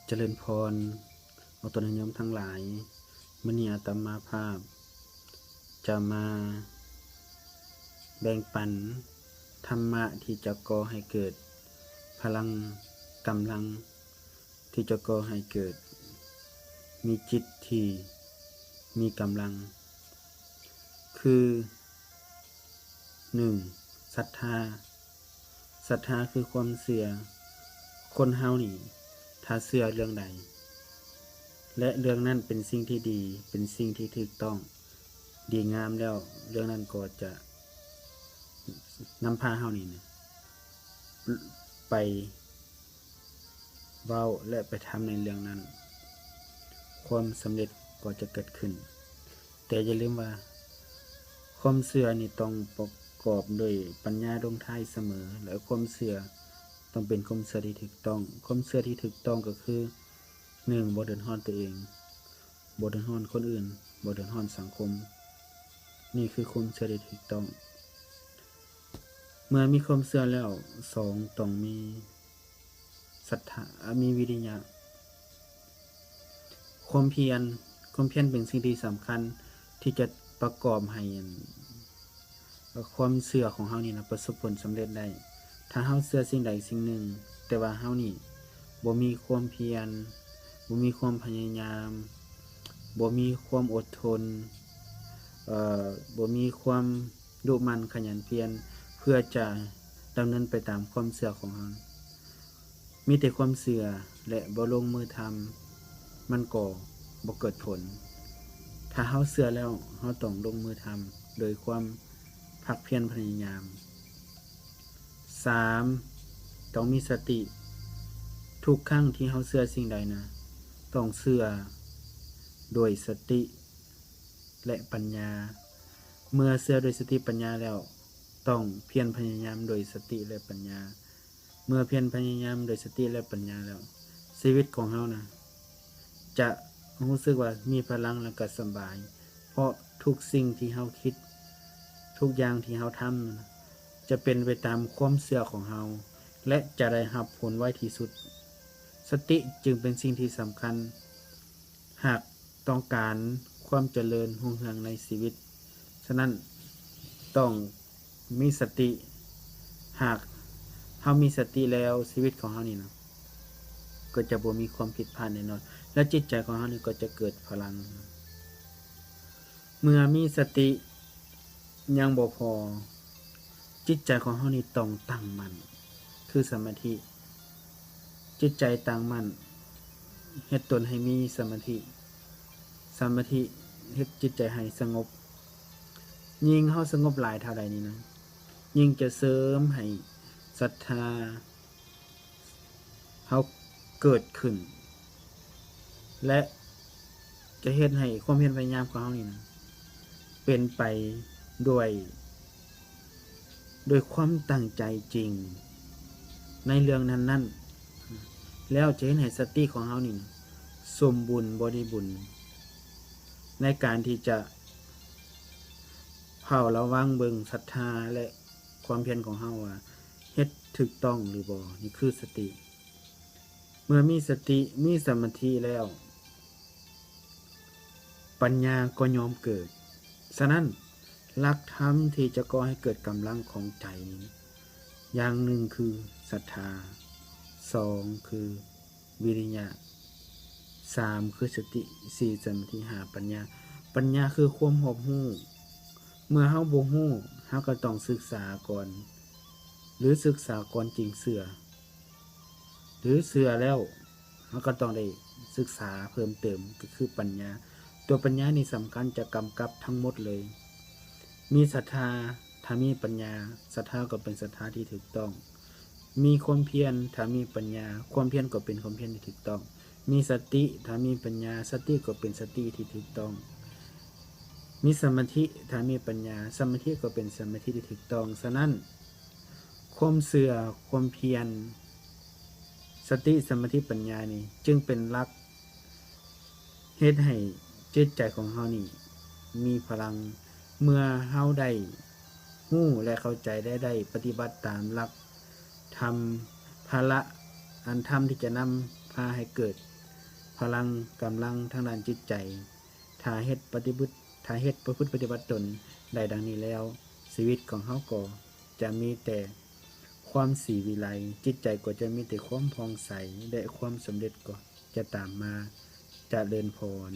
ຈະເລີນພອນ ອອກຕົນຍາດໂຍມທັງຫຼາຍ, ມື້ນີ້ອາດຕະມາພາບຈະມາແບ່ງປັນທຳມະທີ່ຈະກໍ່ໃຫ້ເກີດພະລັງ, ກຳລັງ ທີ່ຈະກໍ່ໃຫ້ເກີດມີຈິດທີ່ມີກຳລັງ ຄື ໜຶ່ງ ສັດທາ. ສັດທາຄືຄວາມເຊື່ອ. ຄົນເຮົານີ້ ຖ້າເຊື່ອເລື່ອງໃດ ແລະ ເລື່ອງນັ້ນເປັນສິ່ງທີ່ດີ, ເປັນສິ່ງທີ່ຖືກຕ້ອງ, ດີງາມແລ້ວ, ເລື່ອງນັ້ນກໍຈະນຳພາເຮົານີ້ນະ ໄປເວົ້າ ແລະ ໄປທຳໃນເລື່ອງນັ້ນ, ຄວາມສຳເລັດກໍຈະເກີດຂຶ້ນ. ແຕ່ຢ່າລືມວ່າ ຄວາມເຊື່ອນີ້ຕ້ອງປະກອບດ້ວຍປັນຍາລົງທ້າຍສະເໝີ ແລະ ຄວາມເຊື່ອຕ້ອງເປັນຄວາມເຊື່ອທີ່ຖືກຕ້ອງ. ຄວາມເຊື່ອທີ່ຖືກຕ້ອງກໍຄື ໜຶ່ງ ບໍ່ເດືອດຮ້ອນຕົວເອງ, ບໍ່ເດືອດຮ້ອນຄົນອື່ນ, ບໍ່ເດືອດຮ້ອນສັງຄົມ. ນີ້ຄືຄວາມເຊື່ອທີ່ຖືກຕ້ອງ. ເມື່ອມີຄວາມເຊື່ອແລ້ວ, ສອງ ຕ້ອງມີສັດທາ, ມີວິລິຍະ. ຄວາມພຽນ, ຄວາມພຽນເປັນສິ່ງທີ່ສຳຄັນທີ່ຈະປະກອບໃຫ້ ຄວາມເຊື່ອຂອງເຮົານີ້ນະ ປະສົບຜົນສຳເລັດໄດ້. ຖ້າເຮົາເຊື່ອສິ່ງໃດສິ່ງໜຶ່ງ ແຕ່ວ່າເຮົານີ້ບໍ່ມີຄວາມພຽນ, ບໍ່ມີຄວາມພະຍາຍາມ, ບໍ່ມີຄວາມອົດທົນ, ເອີ ບໍ່ມີຄວາມດຸໝັ່ນຂະຫຍັນພຽນ ເພື່ອຈະດຳເນີນໄປຕາມຄວາມເຊື່ອຂອງເຮົາ. ມີແຕ່ຄວາມເຊື່ອ ແລະ ບໍ່ລົງມືທຳ, ມັນກໍບໍ່ເກີດຜົນ. ຖ້າເຮົາເຊື່ອແລ້ວ, ເຮົາຕ້ອງລົງມືທຳໂດຍຄວາມພາກພຽນພະຍາຍາມ. ສາມ ຕ້ອງມີສະຕິ. ທຸກຄັ້ງທີ່ເຮົາເຊື່ອສິ່ງໃດນະ, ຕ້ອງເຊື່ອໂດຍສະຕິ ແລະ ປັນຍາ. ເມື່ອເຊື່ອໂດຍສະຕິປັນຍາແລ້ວ, ຕ້ອງພຽນພະຍາຍາມໂດຍສະຕິ ແລະ ປັນຍາ. ເມື່ອພຽນພະຍາຍາມໂດຍສະຕິ ແລະ ປັນຍາແລ້ວ, ຊີວິດຂອງເຮົານະ ຈະຮູ້ສຶກວ່າມີພະລັງ ແລະ ກໍສະບາຍ, ເພາະທຸກສິ່ງທີ່ເຮົາຄິດ, ທຸກຢ່າງທີ່ເຮົາທຳ ຈະເປັນໄປຕາມຄວາມເຊື່ອຂອງເຮົາ ແລະ ຈະໄດ້ຮັບຜົນໄວທີ່ສຸດ. ສະຕິຈຶ່ງເປັນສິ່ງທີ່ສຳຄັນ ຫາກຕ້ອງການຄວາມຈະເລີນຮຸ່ງເຮືອງໃນຊີວິດ. ສະນັ້ນ ຕ້ອງມີສະຕິ. ຫາກເຮົາມີສະຕິແລ້ວ, ຊີວິດຂອງເຮົານີ້ນະ ກໍຈະບໍ່ມີຄວາມຜິດພາດແນ່ນອນ ແລະ ຈິດໃຈຂອງເຮົານີ້ກໍຈະເກີດພະລັງ. ເມື່ອມີສະຕິຍັງບໍ່ພໍ, ຈິດໃຈຂອງເຮົານີ້ຕ້ອງຕັ້ງໝັ້ນ ຄືສະມາທິ. ຈິດໃຈຕັ້ງໝັ້ນ ເຮັດຕົນໃຫ້ມີສະມາທິ. ສະມາທິເຮັດຈິດໃຈໃຫ້ສະຫງົບ. ຍິ່ງເຮົາສະຫງົບຫຼາຍເທົ່າໃດນີ້ນະ, ຍິ່ງຈະເສີມໃຫ້ສັດທາ ເຮົາເກີດຂຶ້ນ ແລະ ຈະເຮັດໃຫ້ຄວາມພຽນພະຍາຍາມຂອງເຮົານີ້ນະ ເປັນໄປດ້ວຍ ດ້ວຍຄວາມຕັ້ງໃຈຈິງໃນເລື່ອງນັ້ນໆ ແລ້ວຈະເຮັດໃຫ້ສະຕິຂອງເຮົານີ້ສົມບູນບໍລິບູນ ໃນການທີ່ຈະເຝົ້າລະວັງເບິ່ງສັດທາ ແລະ ຄວາມພຽນຂອງເຮົາວ່າເຮັດຖືກຕ້ອງຫຼືບໍ່. ນີ້ຄືສະຕິ. ເມື່ອມີສະຕິ, ມີສະມາທິແລ້ວ, ປັນຍາກໍຍ່ອມເກີດ. ສະນັ້ນ, ຫຼັກທຳທີ່ຈະກໍ່ໃຫ້ເກີດກຳລັງຂອງໃຈນີ້, ຢ່າງໜຶ່ງຄືສັດທາ, ສອງຄື ວິລິຍະ, ສາມຄືສະຕິ, ສີ່ສະມາທິ, ຫ້າປັນຍາ. ປັນຍາຄືຄວາມຮອບຮູ້. ເມື່ອເຮົາບໍ່ຮູ້, ເຮົາກໍຕ້ອງສຶກສາກ່ອນ ຫຼື ສຶກສາກ່ອນຈຶ່ງເຊື່ອ ຫຼື ເຊື່ອແລ້ວ ເຮົາກໍຕ້ອງໄດ້ສຶກສາເພີ່ມເຕີມ ກໍຄືປັນຍາ. ຕົວປັນຍານີ້ສຳຄັນ ຈະກຳກັບທັງໝົດເລີຍ. ມີສັດທາ, ຖ້າມີປັນຍາ, ສັດທາກໍເປັນສັດທາທີ່ຖືກຕ້ອງ. ມີຄວາມພຽນ, ຖ້າມີປັນຍາ, ຄວາມພຽນກໍເປັນຄວາມພຽນທີ່ຖືກຕ້ອງ. ມີສະຕິ, ຖ້າມີປັນຍາ, ສະຕິກໍເປັນສະຕິທີ່ຖືກຕ້ອງ. ມີສະມາທິ, ຖ້າມີປັນຍາ, ສະມາທິກໍເປັນສະມາທິທີ່ຖືກຕ້ອງ. ສະນັ້ນ, ຄວາມເຊື່ອ, ຄວາມພຽນ, ສະຕິ, ສະມາທິ, ປັນຍານີ້ ຈຶ່ງເປັນຫຼັກ ເຮັດໃຫ້ຈິດໃຈຂອງເຮົານີ້ມີພະລັງ. ເມື່ອເຮົາໄດ້ຮູ້ ແລະ ເຂົ້າໃຈ ແລະ ໄດ້ປະຕິບັດຕາມຫຼັກທຳພະລະ ອັນທຳທີ່ຈະນຳພາໃຫ້ເກີດ ພະລັງກຳລັງທາງດ້ານຈິດໃຈ. ຖ້າເຮັດປະຕິບັດ ຖ້າເຮັດປະພຶດປະຕິບັດຕົນໄດ້ດັ່ງນີ້ແລ້ວ, ຊີວິດຂອງເຮົາກໍຈະມີແຕ່ຄວາມສີວິໄລ, ຈິດໃຈກໍຈະມີແຕ່ຄວາມຜ່ອງໃສ ແລະ ຄວາມສຳເລັດກໍຈະຕາມມາ. ຈະເລີນພອນ.